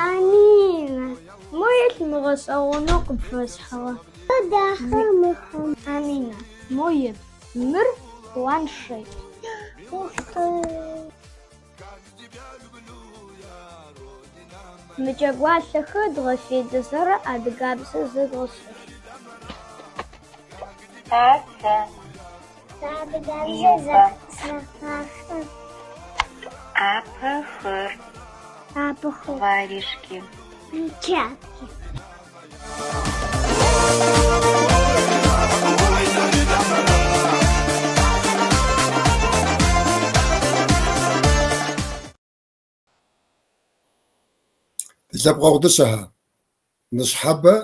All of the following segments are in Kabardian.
Аминэ, мо еплъ мы гъэшӏэгъонэу къыпфэсхьыгъэ. Дахэ мыхэм. Аминэ, мо еплъ, мыр планшет. Ух ты! Мы джэгуалъэхэр дгъэфедэзэ адыгабзэр зэдгъэшӏэщт. Цацэ. Адыгабзэр Юбэ. зэгъашӏэ. ӏапэхэр. Ӏапэхэр. Варежки. Перчатки. Ди лъэпкъэгъу дыщэхэ, ныщхьэбэ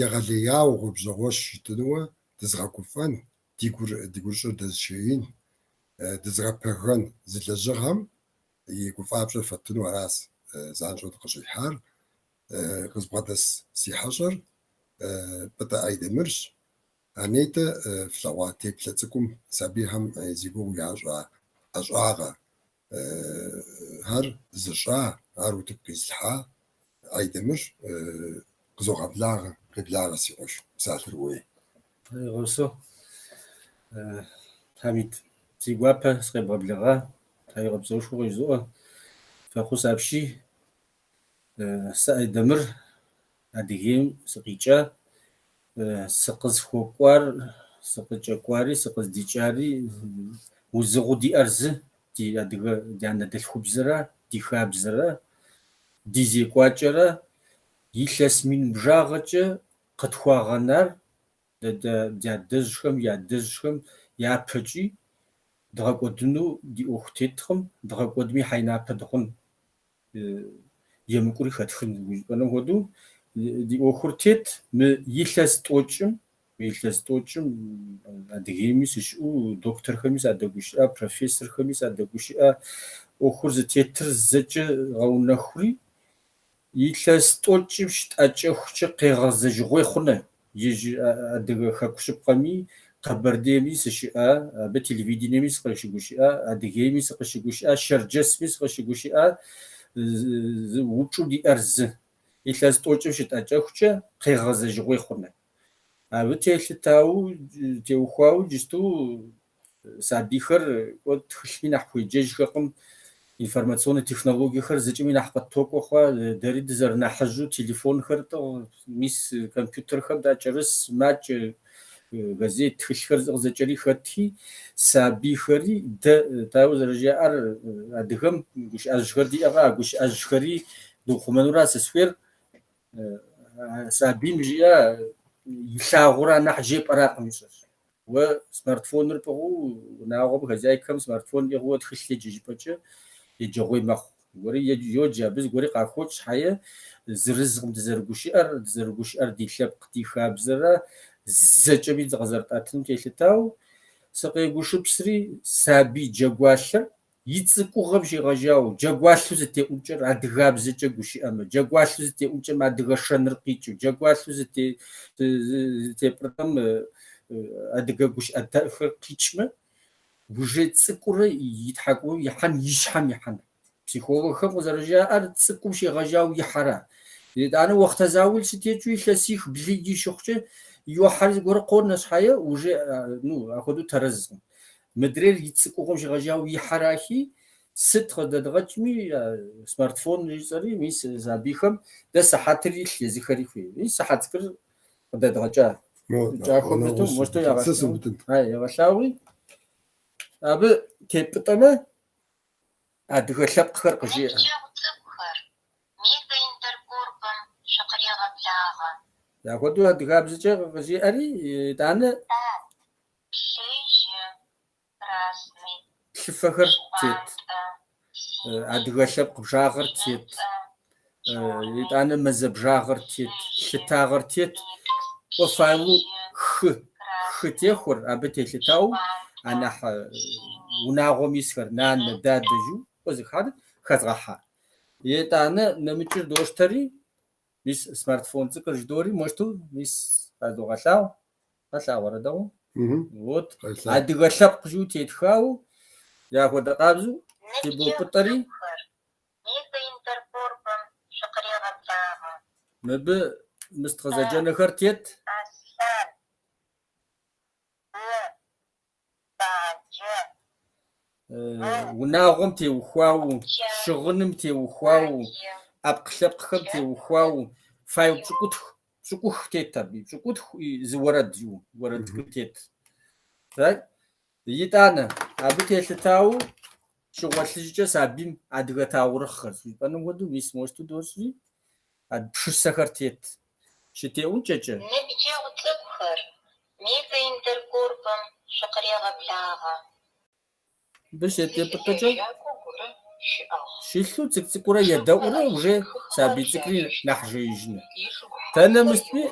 егъэлеяуэ гъуэбжэгъуэщ жытӏэнуэ дызыгъэгуфӏэн, ди гур, ди гурыщӏэр дэзышеин, дызыгъэпэгэн зы лэжьыгъэм и гуфӏапщӏэр фэттыну аращ занщӏэу дыкъыщӏихьар. Къызбгъэдэс си хьэщӏэр Пӏытӏэ Айдэмырщ. А нетӏэ флъэгъуа теплъэ цӏыкӏум сабийхэм зи гугъу ящӏа ӏэщӏагъэ ар зыщӏа, ар утыку къизылъхьа Айдэмыр къызогъэблагъэ, къеблагъэ си къуэш, псалъэр уей. Тхьэуегъэпсэу, Хьэмид, си гуапэ сыкъебгъэблэгъа, тхьэуегъэпсэушхуэ къыжызоӏэ, фӏэхъус апщий. Сэ Айдэмыр Адыгейм сыкъикӏа, сыкъызыхуэкӏуар, сыкъыкӏэкӏуари, сыкъыздикӏари узыгъуэу диӏэр зы, ди адыгэ, ди анэдэлъхубзэра, ди хабзэра, ди зекӏуакӏэра, илъэс мин бжагъэкӏэ къытхуагъэнар дэ ди адэжьхэм, я адэжьхэм япэкӏи дгъэкӏуэдыну ди ӏуэху теткъым, дгъэкӏуэдми хьэйнапэ дыхъун. Емыкӏури хэтхын жыпӏэным хуэдэу ди ӏуэхур тет. Мы илъэс тӏокӏым, мы илъэс тӏокӏым Адыгейми сыщыӏэу, докторхэми садэгущыӏа, профессорхэми садэгущыӏа, ӏуэхур зытетыр зэкӏэ гъэунэхури, илъэс тӏокӏым щытӏэкӏэхукӏэ къегъэзэжыгъуей хъунэ. Ежь Адыгэ хэку щыпкъэми, Къэбэрдейми сыщыӏа, абы телевидениеми сыкъыщыгущыӏа, Адыгейми сыкъыщыгущыӏа, Шэрджэсми сыкъыщыгущыӏа, упщӏэу диӏэр зы. Илъэс тӏокӏым щытӏэкӏэхукӏэ къегъэзэжыгъуей хъунэ. Абы телъытауэ, теухуауэ иджысту сабийхэр кӏуэ тхылъми нэхъ хуеджэжхэкъым, информационнэ технологиехэр зэкӏэми нэхъ къыттокӏуэ хъуа, дэри дызэрынэхъыжьу телефонхэр тӏыгъ, мис компьютерхэм дакӏэрыс, макӏэ газет, тхылъхэр зэкӏэри хэтхи, сабийхэри дэ дауэ зэрыжаӏэр адыгэм гущыӏэжьхэр диӏэкъэ, а гущыӏэжьхэри дыхъумэнура сысхуейр. Сабийм жиӏа илъагъура нэхъ жепӏэракъым ищӏэр. Уэ смартфоныр пӏыгъыу, унагъуэм, хозяйкэм смартфон иӏыгъыу тхылъ еджэ жыпӏэкӏэ еджэгъуей мэхъу. Зыгуэри йоджэ, абы зыгуэри къахокӏ щхьэе зырызкъым дызэрыгушыӏэр, дызэрыгушыӏэр ди лъэпкъ, ди хабзэра зэкӏэми зыкъызэрытӏэтыным телъытауэ сыкъегушыпсри сабий джэгуалъэр И цӏыкӏугъэм щегъэжьауэ, джэгуалъэу зытеӏункӏэр адыгабзэкӏэ гущыӏэмэ, джэгуалъэу зытеӏункӏэм адыгэ шэныр къикӏыу, джэгуалъэу зытепӏытӏэм адыгэ гущыӏэ дахэр къикӏмэ, уже цӏыкӏурэ и тхьэкӏумэм ихьэн, и щхьэм ихьэн. Психологхэм къызэрыжаӏэр цӏыкӏум щегъэжьауэ ихьэра. Итӏанэ уахътэ заул щытекӏыу илъэсих блы щыхъукӏэ, йохьэри зыгуэр къонэ щхьэе, уже ну, апхуэдэу тэрэзкъым. Мыдрейр и цӏыкӏугъэм щегъэжьауэ ихьэрахи, сыт къыдэдгъэкӏми, смартфон жысӏэри, мис сабийхэм дэ сыхьэтыр илъ езыхэри хуей. Мис сыхьэт цӏыкӏур къыдэдгъэкӏа. Кӏахуэм дэту, мощтэу егъэлъагъуи, абы тепӏытӏэмэ, адыгэ лъэпкъхэр къыжеӏэ. Ныбжьэгъу цӏыкӏухэр, Мега Интеркорпом шъукъырегъэблагъэ. Апхуэдэу адыгабзэкӏэ къыжеӏэри, итӏанэ Тат, плъыжьы, красный, плъыфэхэр тет, щхъуантӏэ, синий, адыгэ лъэпкъ бжагъэр тет, шӏуцӏэ, черный, итӏанэ мазэ бжагъэр тет, плъыжьы, лъытагъэр тет, микс, кӏуэ файлу плъыжьы, хы, хы красный, техуэр, абы телъытауэ щхъуантӏэ, анахь синий, унагъуэм исхэр, нанэ, шӏуцӏэ. дадэ жу, кӏуэ зыхар хэзгъэхьа. Итӏанэ нэмыкӏыр дощтэри, Мис смартфон цӏыкӏур жыдори, мощтэу, мис къэдогъэлъагъу. Къэлъагъуэрэ дэгъуэу? Вот. Адыгэ лъэпкъ жу тетхауэ, яхуэдэ къабзэу Ныбжьэгъу тебопӏытӏэри. цӏыкӏухэр, Мега Интеркорпом Мыбы мыст къызэджэнэхэр тет. Аслъэн, бы, баджэ, Унагъуэм теухуауэ, щыгъыным теухуауэ, ӏэпкълъэпкъхэм теухуауэ файл пщӏыкӏутху, пщӏыкӏух тет абы, пщӏыкӏутху и зы уэрэд жиӏэу, уэрэд цӏыкӏу тет. Так? Итӏанэ, абы телъытауэ щыгъуэлъыжкӏэ сабийм адыгэ таурыхъхэр, жыпӏэным хуэдэу, мис мощту дощӏри, пшысэхэр тет. Щытеӏункӏэкӏэ. Ныбджэгъу цӏыкӏухэр, Мега Интеркорпом шъукъырегъэблагъэ. Мыбы щетепӏытӏэкӏэ щылъу цӏыкӏу-цӏыкӏуурэ едэӏурэ уже сабий цӏыкӏури нэхъ жеижыну. Тэнэ мыстми,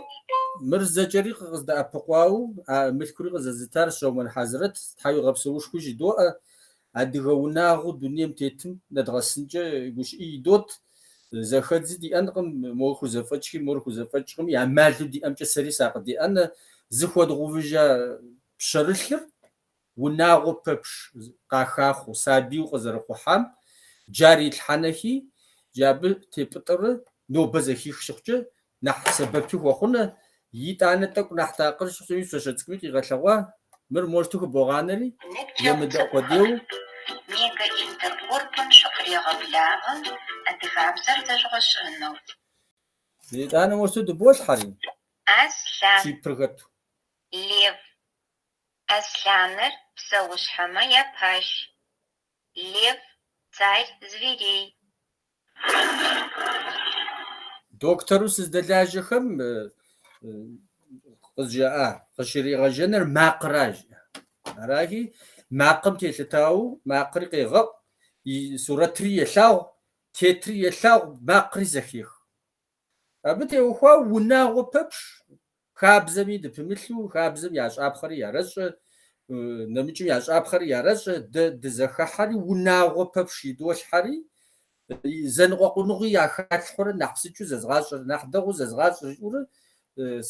мыр зэкӏэри къыздэӏэпыкъуауэ, а мылъкури къызэзытар Щэумэн Хьэзрэт, тхьэуигъэпсэушхуи жыдоӏэ, адыгэ унагъуэу дунейм тетым нэдгъэсынкӏэ гущыӏи идот, зэхэдзи диӏэнкъым, мор хузэфӏэкӏми, мор хузэфӏэкӏкъыми, амалу диӏэмкӏэ сэри сакъыдеӏэнэ, зыхуэдгъэувыжа пщэрылъыр унагъуэ пэпш къахахъуэу, сабийуэ къызэрыхъухьам джар итлъхьэнэхи, джы абы тепӏытӏэрэ нобэ зэхих щыхъукӏэ нэхъ сэбэпи хуэхъунэ, итӏанэ тӏэкӏу нэхъ такъыр щыхъукӏэми пщащэ цӏыкӏуми къигъэлъэгъуа, мыр мощту хыбогъанэри, Ныбджэгъу емыдэӏу цӏыкӏухэр, къудейуэ. Мега Интеркорпом шъукъырегъэблагъэ адыгабзэр зэжъугъэшӏэнэу. Итӏанэ мощту дыболъхьэри, Аслъан. чипыр хэту. Лев. Аслъаныр псэушъхьэмэ япащ. Лев царь зверей. Доктору сыздэлажьэхэм къызжаӏа, къыщригъэжьэныр макъра жиӏа. Арахи, макъым телъытауэ макъри къегъэӏу, и сурэтри елъагъу, тетри елъагъу, макъри зэхех. Абы теухуа унагъуэ пэпш хабзэми дыпымылъу, хабзэм ящӏапхъэри ярэщӏэ, нэмыкӏым ящӏапхъэри ярэщӏэ, дэ дызэхыхьэри унагъуэ пэпш идолъхьэри, зэныкъуэкъуныгъи яхалъхьурэ нэхъ псынщӏэу зэзгъащӏэр, нэхъ дэгъуэу зэзгъащӏэ жиӏэурэ,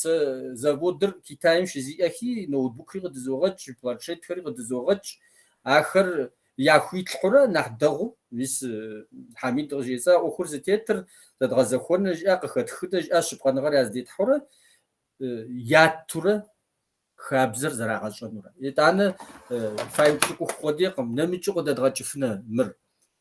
сэ заводыр Китайм щызиӏэхи, ноутбукри къыдызогъэкӏ, планшетхэри къыдызогъэкӏ, ахэр яхуитлъхьурэ нэхъ дэгъуэу, мис Хьэмид къыжесӏа ӏуэхур зытетыр, зэдгъэзэхуэнэ жиӏа, къыхэтхынэ жиӏа, щыпкъэныгъэр яздетхьурэ, яттурэ хабзэр зэрагъэщӏэнурэ. Итӏанэ файл пщӏыкӏух къудейкъым, нэмыкӏыу къыдэдгъэкӏыфынэ мыр.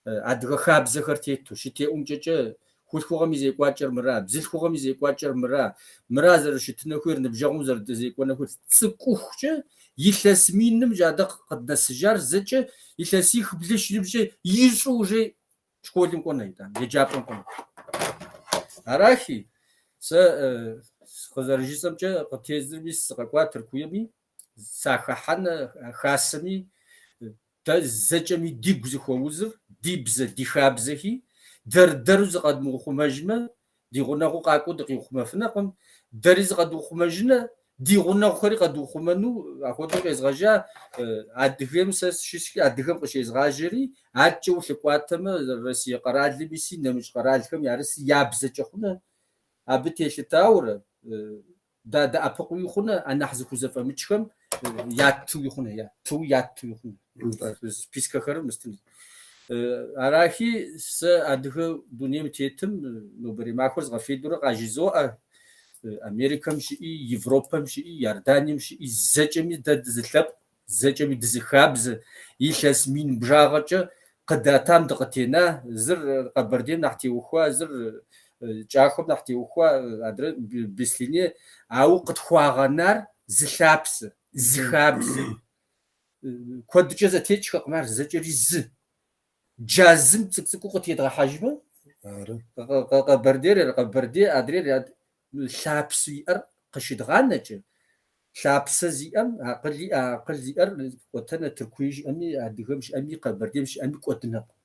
Адыгэ хабзэхэр тету, щытеӏункӏэкӏэ хулъхугъэм и зекӏуакӏэр мыра, бзылъхугъэм и зекӏуакӏэр мыра, мыра зэрыщытынэ хуейр, ныбжьэгъум зэрыдэзекӏуэнэ хуейр. Цӏыкӏухукӏэ илъэс миным жадэ къыднэсыжар зэкӏэ илъэсих-блы щыныбжькӏэ ищӏу уже школым кӏуэнэ итӏанэ, еджапӏэм кӏуэнэ. Арахи, сэ къызэрыжысӏэмкӏэ къытездзырми сыкъэкӏуа Тыркуеми, сахэхьэнэ хасэми, Дэ зэкӏэми дигу зыхуэузыр ди бзэ, ди хабзэхи, дэр-дэру зыкъэдмыухъумэжмэ, ди гъунэгъуу къакӏуэу дыкъиухъумэфынэкъым, дэри зыкъэдухъумэжынэ, ди гъунэгъухэри къэдухъумэну апхуэдэу къезгъэжьа Адыгейм сэ сщыщхи, адыгэм къыщезгъажьэри, адэкӏэ улъыкӏуатэмэ, Россие къэралым иси, нэмыщӏ къэралхэм ярыси я бзэкӏэ хъунэ, абы телъытаурэ, Дадэӏэпыкъууи хъунэ, а нэхъ зыхузэфӏэмыкӏхэм яттуи хъунэ, ятыу яттуи хъунэ. Спискэхэр мыстын. Арахи, сэ адыгэ дунейм тетым нобэрей махуэр згъэфедурэ къажызоӏэ, Америкэм щыӏи, Европэм щыӏи, Иорданием щыӏи, зэкӏэми дэ дызылъэпкъ, зэкӏэми дызыхабзэ, илъэс мин бжагъэкӏэ къыдатам дыкъытена, зыр Къэбэрдейм нэхъ теухуа, зыр Кӏахэм нэхъ теухуа, адрей Беслъэней, ауэ къытхуагъэнар зы лъапсэ, зы хабзэ. Куэдкӏэ зэтекӏхэкъым ар, зэкӏэри зы. Джазым цӏыкӏу-цӏыкӏуу къытедгъэхьэжмэ, Къэбэрдейр Къэбэрдей, адрейр лъапсэу иӏэр къыщыдгъанэкӏэ, лъапсэ зиӏэм, акъыл иӏэ, акъыл зиӏэр кӏуэтэнэ Тыркуей щыӏэми, Адыгэм щыӏэми, Къэбэрдейм щыӏэми кӏуэдынэкъым.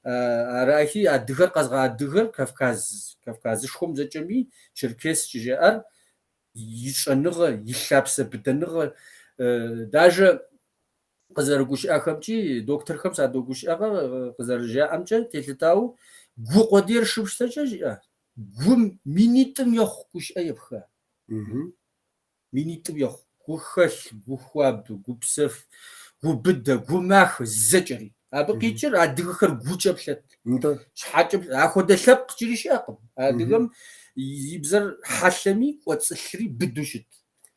Арахи, адыгэр къэзгъэадыгэр Кавказ, Кавказышхуэм зэкӏэми черкес щӏыжаӏэр и щӏэныгъэ, и лъапсэ быдэныгъэ, даже къызэрыгущыӏэхэмкӏи, докторхэм садогущыӏэкъэ къызэрыжаӏэмкӏэ телъытауэ, гу къуэдейр щыпщтэкӏэ жиӏэ, гум минитӏым ехъу гущыӏэ епха. Минитӏым ехъу. Гухэлъ, гухуабэ, гупсэф, губыдэ, гумахэ, зэкӏэри. Абы къикӏыр адыгэхэр гукӏэ плъэт. Щхьэкӏэ плъэт. Ахуэдэ лъэпкъ иджыри щыӏэкъым. Адыгэм И бзэр хьэлъэми кӏуэцӏылъри быдэу щыт.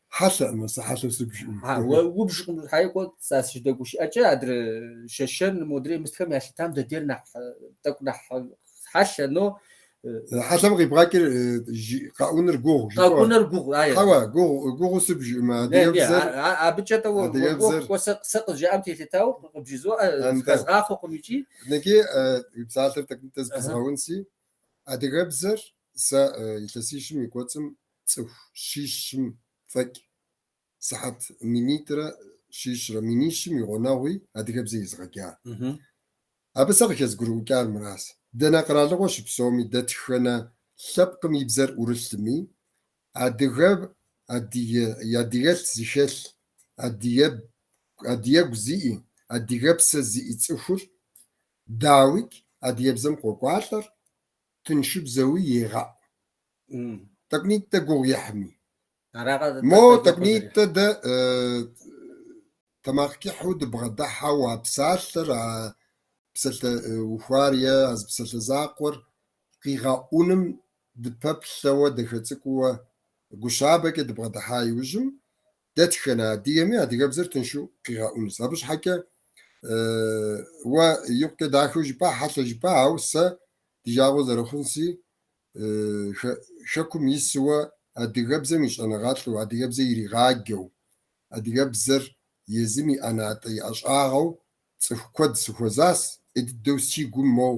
Хьэлъэӏымэ, сэ хьэлъэу сыбжкъым. А, уэ убжкъым, щхьэкӏэ сащыдэгушыӏэкӏэ, адрей Шэшэн, модрей мыстхэм ялъытам дэдейр нэхъ, тӏэкӏу нэхъ хьэлъэ, но Хьэлъэм къибгъэкӏыр къэӏуныр гугъу жыпӏэу. Къэӏуныр гугъу, ае. Хьэуэ, гугъу, гугъуу сыбжкъым, Не, не, адыгэбзэр. абыкӏэ тӏэу Адыгэбзэр. уэ сэ, сэ къызжаӏэм телъытауэ къыбжызоӏэ, Антӏэ. хэзгъахъуэкъым икӏи. Ныги уи псалъэр тӏэкӏунитӏэ зэпызгъэунси, адыгэбзэр сэ илъэсищым и кӏуэцӏым цӏыху щищым фӏэкӏ сыхьэт минитӏрэ щищрэ, минищым и гъунэгъуи адыгэбзэ езгъэджа. Абы сэ къыхэзгурыӏукӏар мыращ. Дэнэ къэралыгъуэ щыпсэуми, дэтхэнэ лъэпкъым и бзэр ӏурылъми, адыгэ, адыгэ, адыгэлъ зыхэлъ, адыгэ, адыгэгу зиӏи, адыгэпсэ зиӏи цӏыхур, дауикӏ, адыгэбзэм къокӏуалӏэр тыншыбзэуи егъэӏу. Тӏэкӏунитӏэ гугъу ехьми. Аракъэ Мо тӏэкӏунитӏэ дэ тэмакъкӏыхьу дыбгъэдыхьэу а псалъэр, а псалъэ ухуар е а зы псалъэ закъуэр къигъэӏуным дыпэплъэуэ, дахэ цӏыкӏууэ, гущабэкӏэ дыбгъэдыхьа иужьым, дэтхэнэ адыгэми адыгэбзэр тыншу къигъэӏунущ. Абы щхьэкӏэ уэ икъукӏэ дахэу жыпӏа, хьэлъэ жыпӏа, ауэ сэ ди жагъуэ зэрыхъунси, хэкум исыуэ адыгэбзэм и щӏэныгъэлӏу, адыгэбзэ иригъаджэу, адыгэбзэр езым и ӏэнатӏэ и ӏэщӏагъэу цӏыху куэд сыхуэзас, ӏей дыдэу си гум моу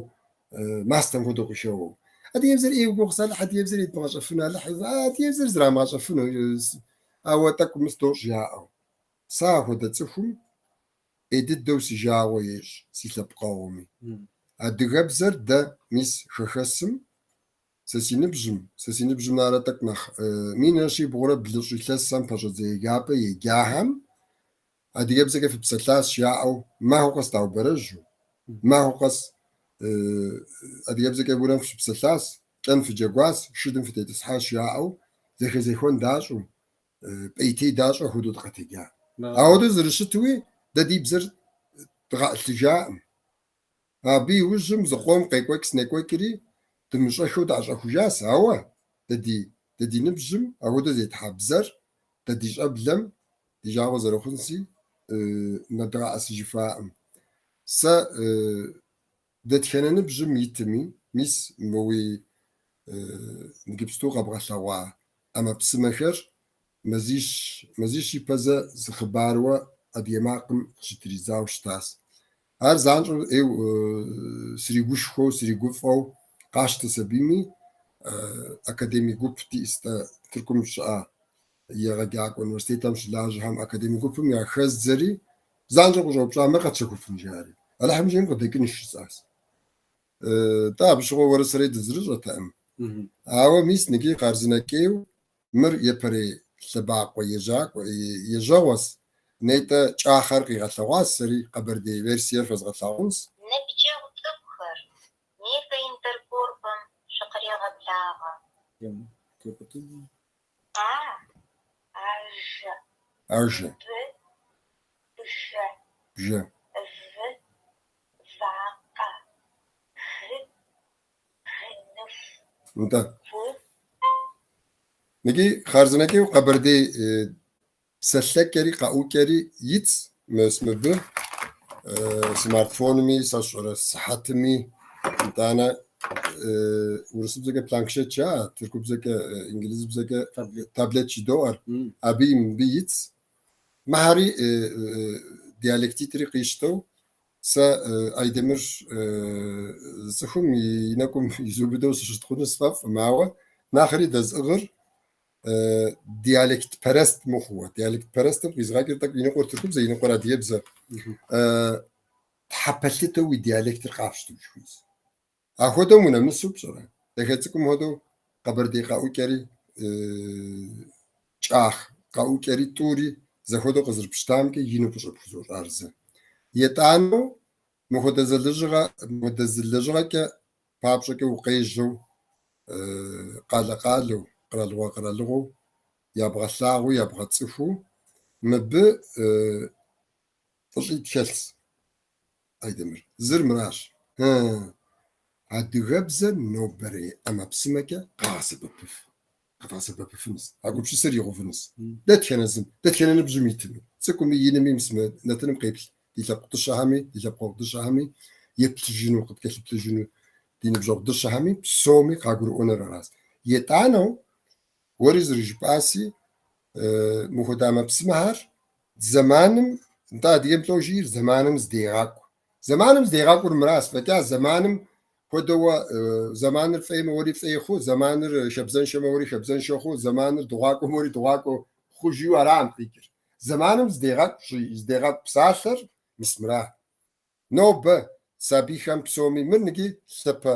мастэм хуэдэу къыхэуэу. Адыгэбзэр ӏейуэ гугъущ, Алыхь адыгэбзэр едмыгъэщӏэфыну, Алыхь адыгэбзэр зрамыгъэщӏэфыну, ауэ тӏэкӏу мыс дощӏ жаӏэу. Сэ ахуэдэ цӏыхум ӏей дыдэу си жагъуэ ещӏ си лъэпкъэгъуми. Адыгэбзэр дэ мис хэхэсым, сэ си ныбжьым, сэ си ныбжьым нарэ тӏэкӏу нэхъ минрэ щибгъурэ блыщӏ илъэсхэм пэщӏэдзэ еджапӏэ еджахэм адыгэбзэкӏэ фыпсэлъащ жаӏэу махуэ къэс даубэрэжьу, махуэ къэс адыгэбзэкӏэ унэм фыщыпсэлъащ, кӏэн фыджэгуащ, шыдым фытетӏысхьащ жаӏэу зэхэзехуэн дащӏу, пӏейтей дащӏу апхуэдэу дыкъэтэджа. Ауэдэу зэрыщытуи дэ ди бзэр дгъэӏылъыжаӏым. Абы иужьым зыкъом къекӏуэкӏ-некӏуэкӏри дымыщӏэххэу дыӏэщӏэхужащ, ауэ дэ ди, дэ ди ныбжьым апхуэдэу зетхьа бзэр дэ ди щӏэблэм ди жагъуэ зэрыхъунси нэдгъэӏэсыжыфаӏым. Сэ дэтхэнэ ныбжьым итми, мис мы уи иджыпсту къэбгъэлъэгъуа ӏэмэпсымэхэр мазищ, мазищ ипэ зэ зы хъыбаруэ Адыгэ макъым къыщытридзауэ щытащ. Ар занщӏэу ӏейуэ сригушхуэу, сригуфӏэу къащтэ сабийми, академик гуп диӏэс-тӏэ Тыркум щыӏэ егъэджакӏуэ университетым щылажьэхэм академик гупым яхэздзэри, занщӏэу къыщӏэупщӏа, мыр къэтщэхуфын жари. Алыхьым жиӏэм къыдэкӏынщ жысӏащ. Тӏэ абы щыгъуэ уэрэ сэрэ дызэрыщӏэтэкъым. Ауэ мис ныги хъарзынэкӏейу мыр япэрей лъэбакъуэ ежьакӏуэ, ежьэгъуэс, нетӏэ кӏахъэр къигъэлъэгъуащ, сэри къэбэрдей версиер фэзгъэлъагъунщ. Ныбджэгъу цӏыкӏухэр, Мега Интеркорпом шъукъырегъэблагъэ. А, ажэ. Ажэ. Б, бжэ. Бжэ. В, вакъэ. Г, гыныху. Нтӏэ. Гу. Ныги хъарзынэкӏейу къэбэрдей псэлъэкӏэри къэӏукӏэри итщ мыс мыбы смартфонми, сэ сщӏэрэ сыхьэтми, итӏанэ урысыбзэкӏэ планшет жаӏэ, тыркубзэкӏэ, инглызыбзэкӏэ таблет жыдоӏэр, абыи мыбы итщ. Мыхэри диалектитӏри къищтэу сэ Айдемыр зы цӏыхум и нэкӏум изубыдэу сыщытхъуну сфӏэфӏкъым, ауэ нэхъри дэзӏыгъыр диалектпэрэст мыхъууэ. Диалектпэрэстым къизгъэкӏыр тӏэкӏу и ныкъуэр тыркубзэ, и ныкъуэр адыгэбзэ. Тхьэпэлъытэу уи диалектыр къапщтэу жыхуиӏэщ. Ахуэдэм унэмысу пщӏэрэ? Дахэ цӏыкӏум хуэдэу къэбэрдей къэӏукӏэри, кӏах къэӏукӏэри тӏури зэхуэдэу къызэрыпщтамкӏэ ину фӏыщӏэ пхузощӏ ар зы. Етӏанэу мыхуэдэ зы лэжьыгъэ, мыхуэдэ зы лэжьыгъэкӏэ папщӏэкӏэ укъежьэу, къалэ-къалэу, къэралыгъуэ-къэралыгъуэу ябгъэлъагъуу, ябгъэцӏыхуу мыбы фӏыщӏитӏ хэлъщ, Айдемыр. Зыр мыращ. Адыгэбзэр нобэрей ӏэмэпсымэкӏэ къагъэсэбэпыф, къэдгъэсэбэпыфынущ, а гупсысэр игъэувынущ. Дэтхэнэ зым, дэтхэнэ ныбжьым итми, цӏыкӏуми инми, мис мы нэтыным къеплъ ди лъэпкъ дыщэхэми, ди лъэпкъэгъу дыщэхэми, еплъыжыну, къыткӏэлъыплъыжыну ди ныбжьэгъу дыщэхэми псоми къагурыӏуэныр аращ. Етӏанэу, уэри зэрыжыпӏаси, мыхуэдэ ӏэмэпсымэхэр зэманым, нтӏэ адыгэм лӏо жиӏэр зэманым зыдегъэкӏу. Зэманым зыдегъэкӏур мыращ, фӏэкӏа зэманым хуэдэуэ зэманыр фӏеймэ уэри фӏей хъу, зэманыр хабзэншэмэ уэри хабзэншэ хъу, зэманыр дыгъуакӏуэмэ уэри дыгъуакӏуэ хъу жиӏэу аракъым къикӏыр. Зэманым зыдегъэкӏу щӏи, зыдегъэкӏу псалъэр мис мыра. Нобэ сабийхэм псоми мыр ныджы лъэпэ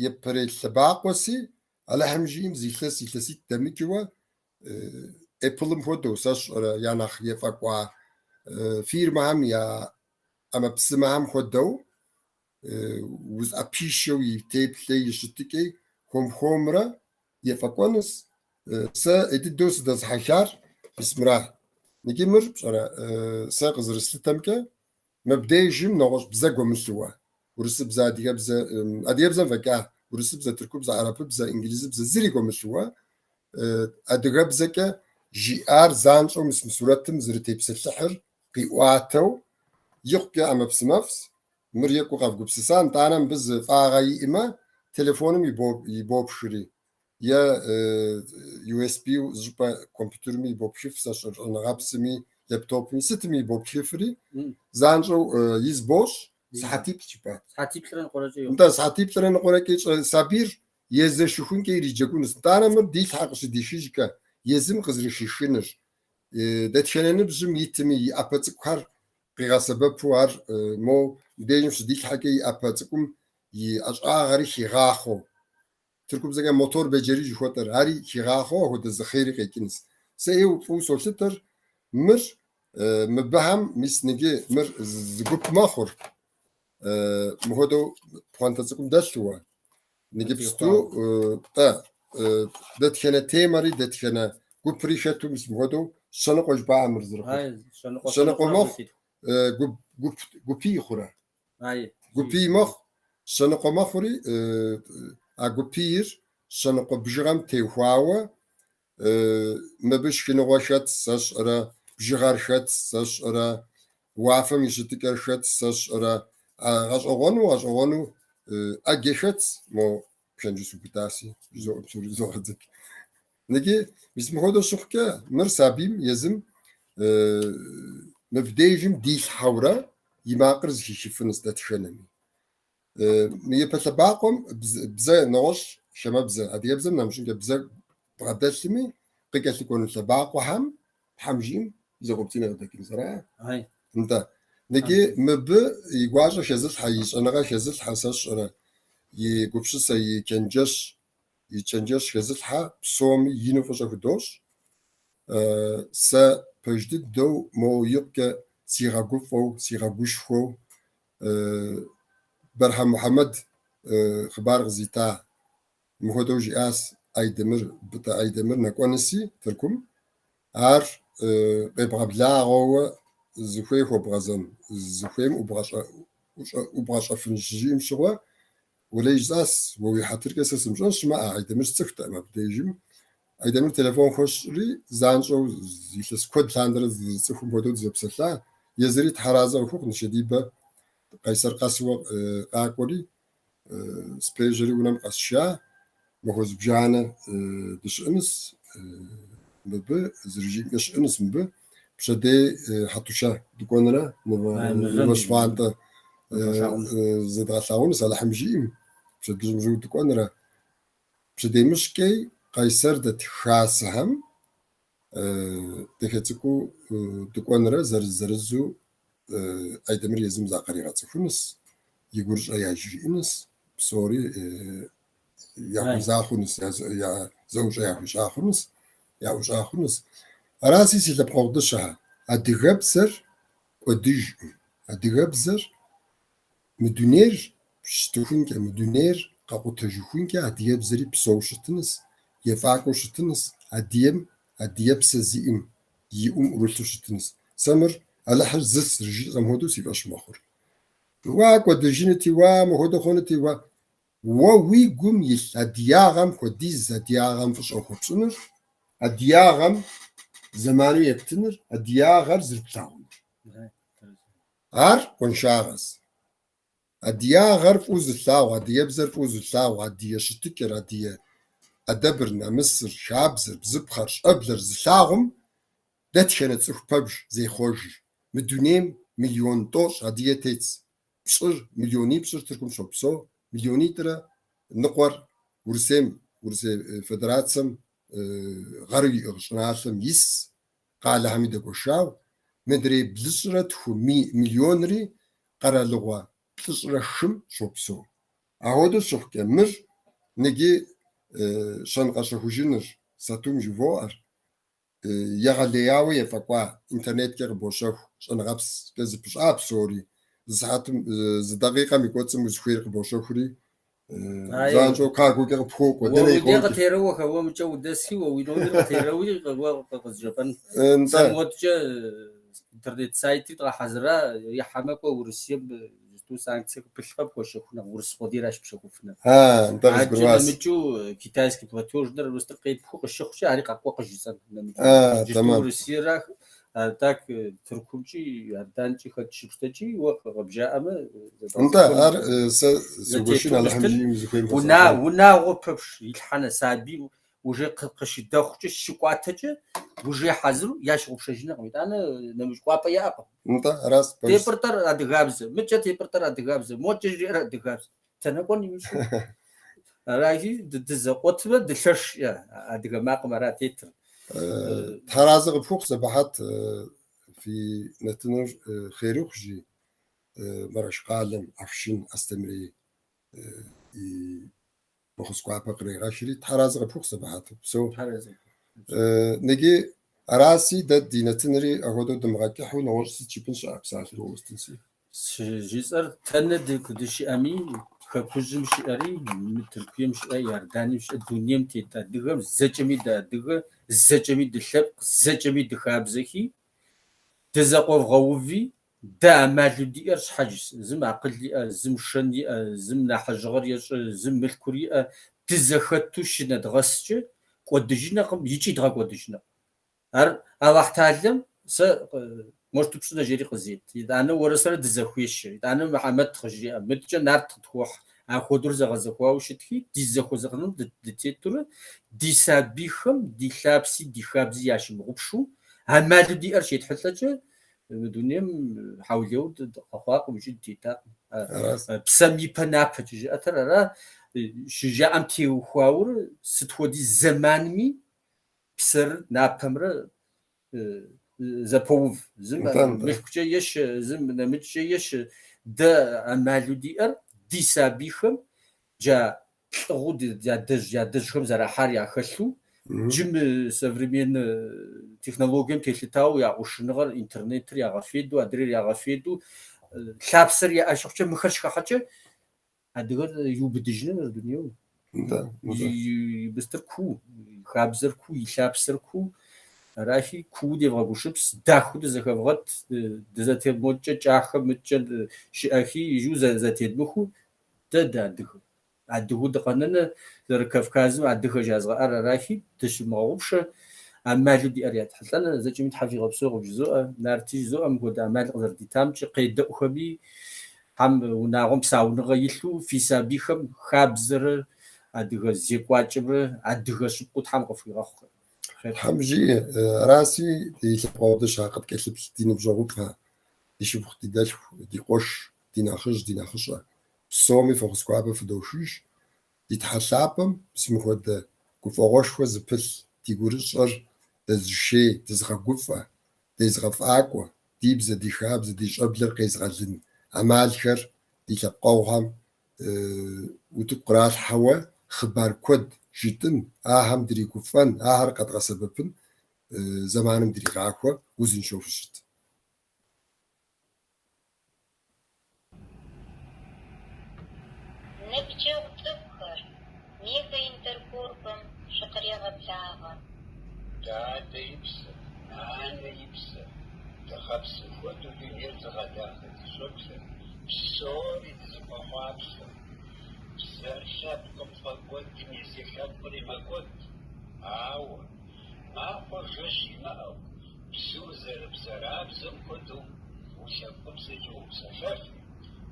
япэрей лъэбакъуэси, Алыхьым жиӏэм зы илъэс, илъэситӏ дэмыкӏыуэ Эпплым хуэдэу, сэ сщӏэрэ, я нэхъ ефӏэкӏуа фирмэхэм я ӏэмэпсымэхэм хуэдэу узыӏэпишэу и теплъэ, и щытыкӏи хуэм-хуэмурэ ефӏэкӏуэнущ. Сэ ӏей дыдэу сыдэзыхьэхар мис мыра. Икӏи мыр, пщӏэрэ, сэ къызэрыслъытэмкӏэ, мыбдежым нэгъуэщӏ бзэ гуэмылъыуэ, урысыбзэ, адыгэбзэ, адыгэбзэм фӏэкӏа, урысыбзэ, тыркубзэ, арапыбзэ, инглизыбзэ зыри гуэмылъыуэ, адыгэбзэкӏэ жиӏар занщӏэу мис мы сурэтым зэрытепсэлъыхьыр къиӏуатэу, икъукӏэ ӏэмэпсымэфӏщ. Мыр екӏуу къэвгупсыса, нтӏанэ мыбы зы фӏагъэ иӏэмэ, телефоным ибопхри, е USB зыщӏыпӏэ компьютерми ибопхыф, сэ сщӏэрэ щӏэныгъэпсми, лэптопми, сытми ибопхыфри, занщӏэу из бощӏ, сыхьэтиплӏ жыпӏат. Сыхьэтиплӏрэ ныкъуэрэкӏэ йохъу. Нтӏэ, сыхьэтиплӏрэ ныкъуэрэкӏэ сабийр езэшыхункӏэ ириджэгунущ. Нтӏанэ мыр дилъхьэ къыщыдихыжкӏэ, езым къызэрыхихыныр, дэтхэнэ ныбжьым итми и ӏэпэ цӏыкӏухэр къигъэсэбэпу ар моу мыбдежым щыдилъхьэкӏэ и ӏэпэ цӏыкӏум и ӏэщӏагъэри хигъахъуэу. Тыркубзэкӏэ motor beceri жыхуэтӏэр, ари хигъахъуэу апхуэдэ зы хъери къекӏынущ. Сэ ӏейуэ фӏыуэ солъытэр мыр мыбыхэм мис ныджы мыр зы гуп мэхъур, мыхуэдэу пхъуантэ цӏыкӏум дэлъуэ. Ныджыпсту тӏэ дэтхэнэ темэри, дэтхэнэ гупри хэту мис мыхуэдэу щэныкъуэ жыпӏа мыр зэрыхъур. Щэныкъуэ мэхъу, гупий хъурэ? Гупий мэхъу, щэныкъуэ мэхъури, а гупийр щэныкъуэ бжыгъэм теухуауэ мыбы шхыныгъуэ хэт сэ сщӏэрэ, бжыгъэр хэт сэ сщӏэрэ, уафэм и щытыкӏэр хэт сэ сщӏэрэ, гъэщӏэгъуэну, гъэщӏэгъуэну ӏэджэ хэтс, мо пхэнжу субыдаси, жызоӏэ псори зогъэдзэкӏ. Ныджы, мис мыхуэдэу щыхъукӏэ, мыр сабийм езым мыбдежым дилъхьэурэ и макъыр зыхихыфынущ дэтхэнэми. Мы япэ лъэбакъуэм бзэ нэгъуэщӏ хамэбзэ, адыгэбзэм нэмыщӏынкӏэ бзэ бгъэдэлъми, къыкӏэлъыкӏуэну лъэбакъуэхэм Тхьэм жиӏэм зэкъуэпцӏинэ къыдэкӏынущ, ара? Нтӏэ. Ныджы мыбы и гуащӏэ хэзылъхьэ, и щӏэныгъэ хэзылъхьэ, сэ сщӏэрэ, и гупсысэ, и чэнджэщ, и чэнджэщ хэзылъхьэ псоми ину фӏыщӏэ худощӏ. Сэ пэж дыдэу мо икъукӏэ сигъэгуфӏэу, сигъэгушхуэу Бэрхьэм Мухьэмэд хъыбар къызита мыхуэдэу жиӏащ Айдэмыр, Бытӏэ Айдэмыр нэкӏуэнуси Тыркум, ар къебгъэблагъэуэ зыхуей хуэбгъэзэн, зыхуейм ӏубгъэщӏэфын щыжиӏэм щыгъуэ, уэлей жысӏащ, уэ уи хьэтыркӏэ сэ сымыщӏэн щымыӏэ, Айдэмыр сцӏыхутэкъым абдежым. Айдэмыр телефон хуэсщӏри, занщӏэу илъэс куэд лъандэрэ дызэрыцӏыхум хуэдэу дызэпсэлъа, езыри тхьэразэ къыхухъу нышэдибэ Къайсэр къэсуэ къакӏуэри, спежьэри унэм къэсша, махуэ зыбжанэ дыщыӏэнущ мыбы, зэрыжиӏэмкӏэ щыӏэнущ мыбы. Пщэдей Хьэтушэ дыкӏуэнрэ мывэ щхъуантӏэ зэдгъэлъагъунущ, Алыхьым жиӏэм, пщэдджыжьым жьыуэ дыкӏуэнрэ. Пщэдеймыщкӏэй Къайсэр дэт хасэхэм дахэ цӏыкӏуу дыкӏуэнрэ зэрыз-зэрызу Айдэмыр езым закъригъэцӏыхунущ, и гурыщӏэ яжриӏэнущ, псори яхуэза хъунущ, я зэӏущӏэ яхуищӏа хъунущ, яӏущӏа хъунущ. Араси си лъэпкъэгъу дыщэхэ, адыгэбзэр кӏуэдыжкъым, адыгэбзэр Мы дунейр щытыхункӏэ, мы дунейр къэкъутэжыхункӏэ адыгэбзэри псэу щытынущ, ефӏакӏуэу щытынущ, адыгэм адыгэпсэ зиӏэм и ӏум ӏурылъу щытынущ. Сэ мыр Алыхьыр зыщ зэрыжиӏэм хуэдэу си фӏэщ мэхъур. Уа кӏуэдыжынути, уа мыхуэдэу хъунути, уа. Уэ уи гум илъ адыягъэм хуэдиз адыягъэм фӏыщӏэ хуэпщӏыныр, адыягъэм зэману ептыныр, адыягъэр зэрыплъагъуныр. Ар къуаншагъэщ. Адыягъэр фӏыуэ зылъагъу, адыгэбзэр фӏыуэ зылъагъу, адыгэ щытыкӏэр, адыгэ ӏэдэбыр, нэмысыр, хабзэр, бзыпхъэр, щӏэблэр зылъагъум дэтхэнэ цӏыху пэбж зехъуэжыр. Мы дунейм миллион тӏощӏ адыгэ тетщ. Пщӏыр, миллионипщӏыр Тыркум щопсэу, миллионитӏрэ ныкъуэр Урысейм, Урысей Федерацэм гъэру иӏыгъ щӏыналъэм ис, къалэхэми дэгуэшауэ, мыдрей блыщӏрэ тху миллионри къэралыгъуэ плӏыщӏрэ хым щопсэу. Апхуэдэу щыхъукӏэ, мыр ныджы щэн-къэщэхужыныр, сатум жывоӏэр, егъэлеяуэ ефӏэкӏуа, интернеткӏэ къыбощэху, щӏэныгъэпскӏэ зыпыщӏа псори, зы сыхьэтым, зы дакъикъэм и кӏуэцӏым узыхуейр къыбощэхури, занщӏэу каргокӏэ къыпхуокӏуэ, Уэ дэнэ уи дей къокӏыр. къытерэуэхэ, уэ мыкӏэ удэси, уэ уи номер къытерэуи, уэ къызжепӏэн. Нтӏэ. Сэ модкӏэ интернет сайтри дгъэхьэзыра, ихьэмэ кӏуэ Урысейм иджыпсту санкцие пылъкъэ пхуэщэхунэ, урыс къудейращ пщэхуфыныр. А, нтӏэ Адэкӏэ къызгурыӏуащ. нэмыкӏыу китайский платежнэр мыстыр къепхыу къыщыхъукӏэ, ари къакӏуэ къыжысӏэн нэмыкӏыу. А, Иджыпсту тэмэм. Урысейра, а так Тыркумкӏи, Иорданкӏи хэт щыпщтэкӏи, уэ къыбжаӏэмэ, Нтӏэ, зэдгъэзэхуэн ар сэ сыгуэшын зэтету Алыхьым мыстыр жиӏэм зыхуейм хуэзгъэзэн. Унагъуэ пэпш илъхьэнэ сабий уже къыщыдэхъукӏэ, щыкӏуатэкӏэ, уже хьэзыру ящыгъупщэжынукъым. Итӏанэ нэмыщӏ кӏуапӏэ яӏэкъым. Нтӏэ, аращ пэжщ. Тепӏыртӏэр адыгабзэ, мыкӏэ тепӏыртӏэр адыгабзэ, мокӏэ жиӏэр адыгабзэ. Дэнэ кӏуэн имыщӏэу. Аращи, дызэкъуэтмэ, дылъэщ адыгэ макъым ара тетыр. Тхьэразэ къыпхухъу, Сэбэхьэт, фи нэтыныр хъерыху жи Мэрэш къалэм Афшын Астемырей и фӏэхъус гуапэ кърегъэхри, Тхьэразэ къыпхухъу, Сэбэхьэт, упсэу. Тхьэразэ. Ныджы араси дэ ди нэтынри апхуэдэу дымыгъэкӏыхьу нэгъуэщӏ сыт жыпӏэн щыӏэ псалъэр уэ уэстынси. Жысӏэр тэнэ дыщыӏэми, Хэкужьым щыӏэри, Тыркуем щыӏэ, Иорданием щыӏэ, дунейм тет адыгэм зэкӏэми дыадыгэ, зэкӏэми дылъэпкъ, зэкӏэми дыхабзэхи, дызэкъуэвгъэуви, дэ ӏэмалу диӏэр щхьэж зым акъыл иӏэ, зым шэн иӏэ, зым нэхъыжьыгъэр ещӏэ, зым мылъкур иӏэ, дызэхэту щынэдгъэскӏэ кӏуэдыжынэкъым икӏи дгъэкӏуэдыжынэкъым. Ар Алыхь Талэм сэ моущтэу пщӏынэ жери къызет. Итӏанэ уэрэ сэрэ дызэхуещэ. Итӏанэ Мухьэмэд къыжреӏэ, мыдкӏэ Нарт къытхуохь. Апхуэдэу зэгъэзэхуауэ щытхи, ди зэхуэзэкъыным дытетурэ, ди сабийхэм ди лъапси ди хабзи ящымыгъупшу, ӏэмалу диӏэр щетхьэлӏэкӏэ, мы дунейм хьэулейуэ дыкъэхъуакъым икӏи дытетакъым. Псэм и пэ напэкӏэ жыӏэтэр ара, щыжаӏэм теухуауэ сыт хуэдиз зэманми псэр напэмрэ зэпоув. Зым мылъкукӏэ ещэ, зым нэмыкӏкӏэ ещэ. Дэ ӏэмалу диӏэр ди сабийхэм джа лӏыгъэу ядэжьхэм зэрахьар яхэлъу, джы мы современнэ технологием телъытауэ я ӏущыныгъэр, интернетыр ягъэфеду, адрейр ягъэфеду, лъапсэр яӏэ щыхъукӏэ, мыхэр щыхыхьэкӏэ, адыгэр иубыдыжыныр дунейуэ. И быстыр куу, и хабзэр куу, и лъапсэр куу. Арахи, куу девгъэгушыпс, дахэу дызэхэвгъэт, дызэтемыгъэкӏэ кӏахэ мыткӏэ щыӏэхи, ижу зэтедмыхыу, дэ дыадыгэ. Адыгэу дыкъэнэнэ, зэры-Кавказым адыгэ жазгъэӏэр арахи, дыщымыгъэгъупшэ, ӏэмалу диӏэр ятхьэлӏэнэ, зэкӏэми Тхьэ фигъэпсэу къыбжызоӏэ, Нарти жызоӏэ, мыпхуэдэ ӏэмал къызэрыдитамкӏэ, къедэӏухэми, Тхьэм унагъуэм псауныгъэ илъу, фи сабийхэм хабзэрэ адыгэ зекӏуакӏэмрэ адыгэ щыпкъэу Тхьэм къыфхуигъэхъухэр. Тхьэм жиӏэ, араси ди лъэпкъэгъу дыщэ къыткӏэлъыплъ ди ныбжьэгъуфӏхэ, ди шыпхъу, ди дэлъху, ди къуэш, ди нэхъыжь, ди нэхъыщӏэ. Псоми фӏэхъус гуапэ фыдохыж. Ди Тхьэ лъапӏэм мис мыхуэдэ гуфӏэгъуэшхуэ зыпылъ ди гурыщӏэр дэзышей, дызыгъэгуфӏэ, дезыгъэфӏакӏуэ, ди бзэ, ди хабзэ, ди щӏэблэр къезыгъэлын ӏэмалхэр ди лъэпкъэгъухэм утыку къралъхьэуэ хъыбар куэд жытӏын, ахэм дригуфӏэн, ахэр къэдгъэсэбэпын зэманым дригъахуэ узыншэу фыщыт. Ныбжьэгъу цӏыкӏухэр, Мега Интеркорпым фыкърегъэблагъэ. Дадэ и псэ, нанэ и псэ, дыгъэпсым хуэдэу дунейр зыгъэдахэ ди щӏэблэр. Псори дызыхуэхъуапсэ. Бзэр лъэпкъым фӏэкӏуэдым езы лъэпкъри мэкӏуэд. Ауэ, махуэ жэщ имыӏэу, бзур зэрыбзэрабзэм хуэдэу уи лъэпкъыбзэкӏэ упсэлъэфым,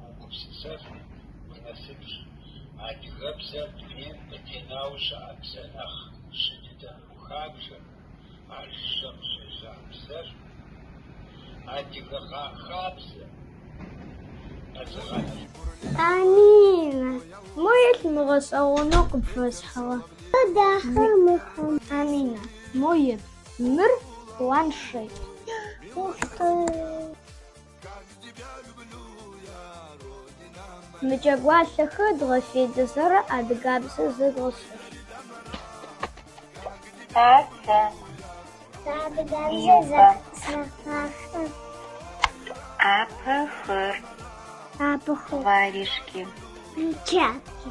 угупсысэфым уи насыпщ. Адыгэбзэр дунейм къытенауэ щыӏэ бзэ нэхъ жьы дыдэхэм хабжэ, ар жыжьэ къыщежьа бзэр, адыгэ хабзэ къэзыгъэнэжа. Амина, мо еплъ мы гъэшӏэгъонэу къыпфэсхьыгъэ. Дахэ мыхэм. Амина, мо еплъ, мыр планшет. Ух ты! Мы джэгуалъэхэр дгъэфедэзэ адыгабзэр зэдгъэшӏэщт. Цацэ. Адыгабзэр Юбэ. зэгъашӏэ. ӏэпэхэр. Ӏапэхэр. Варежки. Перчатки.